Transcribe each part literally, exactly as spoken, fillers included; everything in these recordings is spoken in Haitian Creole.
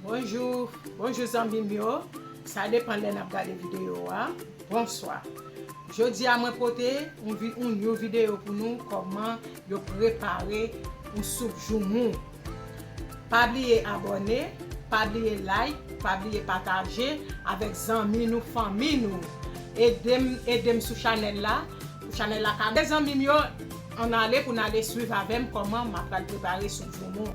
Bonjou, bonjou zanmi m yo. Sa depann lè n ap gade videyo a. Bonswa. Jodi a mwen pote yon vi-, yon, yon videyo pou nou kòman yo prepare yon soup joumou. Pa bliye abòne, pa bliye like, pa bliye pataje avèk zanmi nou, fanmi nou. Ede m, ede m sou chanèl la, pou chanèl la ka. Mezanmi m yo, ann ale pou n ale swiv avè m kòman m ap pral prepare soup joumou.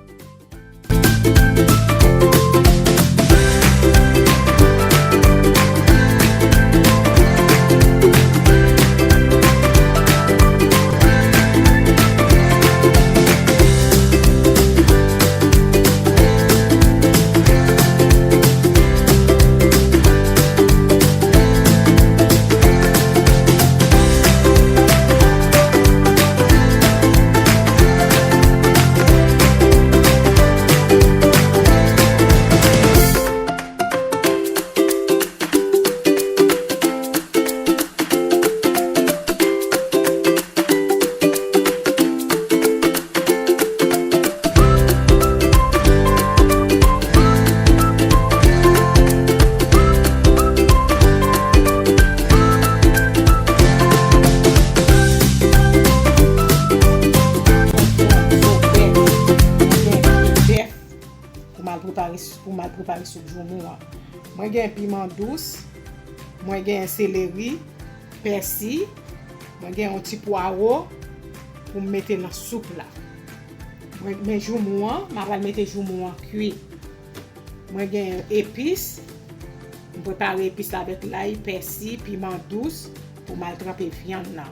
Pou m al prepare, pou m al prepare soup joumou an. Mwen gen piman dous, mwen gen seleri, pèsi, mwen gen yon ti pwawo pou m mete nan soup la. Mwen, men joumou an, m a pral mete joumou an kwi. Mwen gen epis, m prepare epis la avèk lay, pèsi, piman dous pou m al tranpe vyann nan.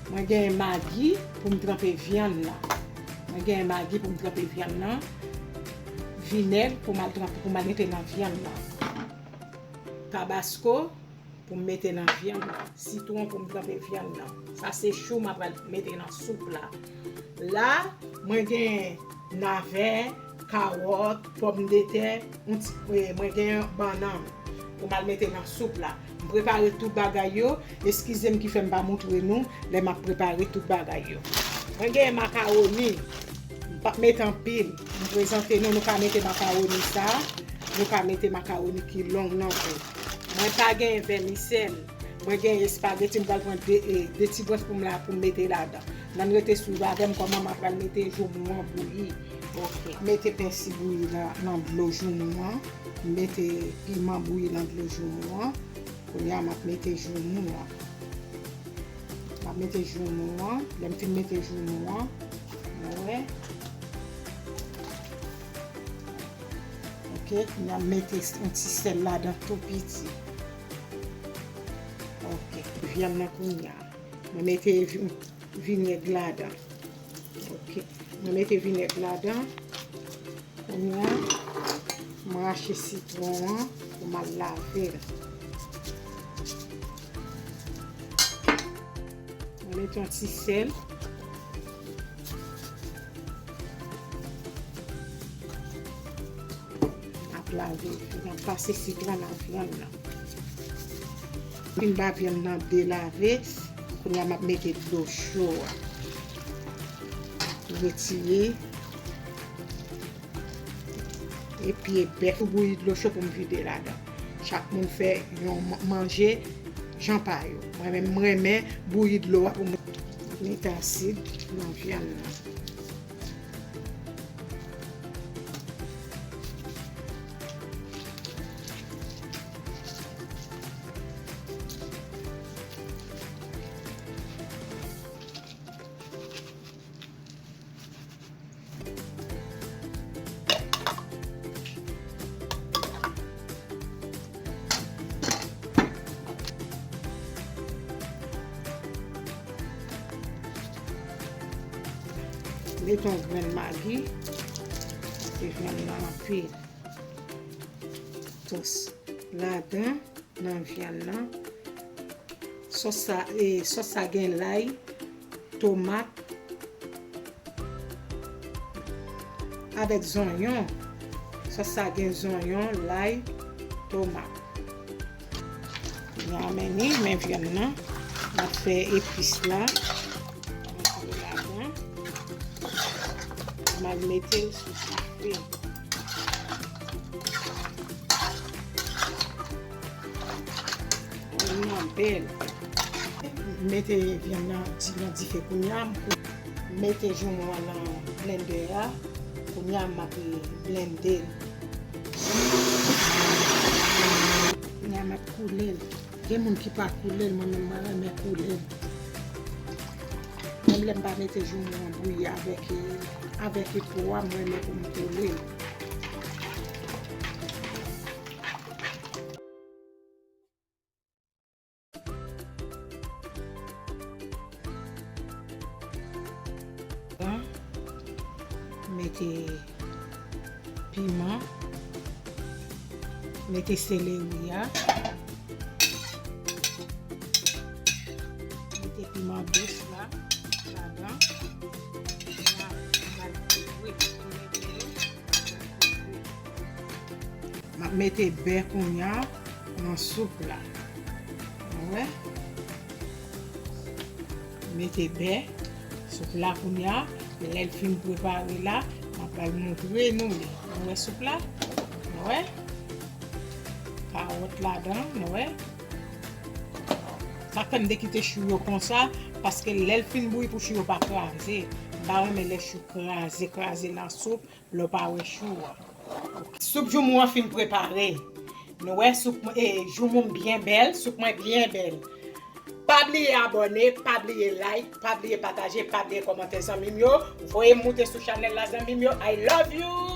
Mwen gen magi pou m tranpe vyann nan. Mwen gen magi pou m tranpe vyann nan. Vinèg pou m al tranpe, pou m al mete nan vyann nan. Tabasko pou m mete nan vyann nan. Sitwon pou m tranpe vyann nan. Sa se chou m ap pral mete nan soup la. La, mwen gen navè, kawòt, pòmdetè, yon ti, e, mwen gen bannann pou m al mete nan soup la. M prepare tout bagay yo. Eskize m ki fè m pa moutre nou lè m ap prepare tout bagay yo. Mwen gen makawoni. M p ap mete anpil. M prezante nou, nou ka mete makawoni sa. Nou ka mete makawoni ki long nan tou. Mwen pa gen vèmisèl. Mwen gen espageti, m pral pran de, e, de ti branch pou m la, pou m mete ladan. N ann rete swiv avè m kòman m ap pral mete joumou an bouyi. Ok. Mete pèsi bouyi la nan dlo joumou an. Mete piman bouyi nan dlo joumou an. Kounye a, m ap mete joumou an. M ap mete joumou an. Lè m fin mete joumou an, nou wè. Ok, kounye a, m mete yon ti sèl ladan tou piti. Ok, vyann nan kounye a. Mwen mete vi-, vinèg ladan. Ok. Mwen mete vinèg ladan. Kounye a, mwen rache sitwon an pou m al lave l. Mwen mete yon ti sèl. M ap lave, m ap pase sitwon nan vyann nan. Fin ba vyann nan delave, kounye a m ap mete dlo cho a. Retire. Epi bèf ou bouyi dlo cho pou m vide ladan. Chak moun fè yon man-, manje jan pa yo. Mwen menm, m renmen bouyi dlo a pou m mete asid nan vyann nan. Mete yon grenn magi, paske vyann nan anpil. Sos ladan, nan vyann nan. Sòs sa, e, sòs sa gen lay, tomat, avèk zonyon. Sòs sa gen zonyon, lay, tomat. Kounye a, men ni, men vyann nan. M ap fè epis la. M ap mete ladan. M al mete l sou dife. Bèl. Mete vyann nan di-, nan dife kounye a. Mete joumou an nan blendè a. Kounye a m ap blende l. Kounye a m ap koule l. Gen moun ki pa koule l, mwen menm mwen renmen koule l. Menm lè m pa mete joumou an bouyi avèk, avèk po a, mwen renmen pou m koule l. Mete piman, mete seleri a, mete piman dous la ladan. M ap mete bè kounye a nan soup la. Ou wè? Mete bè soup la kounye a. Lè l fin prepare la, m ap al montre nou li. Nou wè soup la? Nou wè? Kawòt ladan, nou wè? Sa fè m te kite chou yo konsa, paske lè l fin bouyi pou chou yo pa kraze. M pa renmen lè chou kraze, kraze nan soup, lè w pa wè chou a. Soup joumou an fin prepare. Nou wè soup mwen, e, joumou m byen bèl, soup mwen byen bèl. Pa bliye abòne, pa bliye like, pa bliye pataje, pa bliye kòmante zanmi m yo. Voye m moute sou chanèl la zanmi m yo. I love you!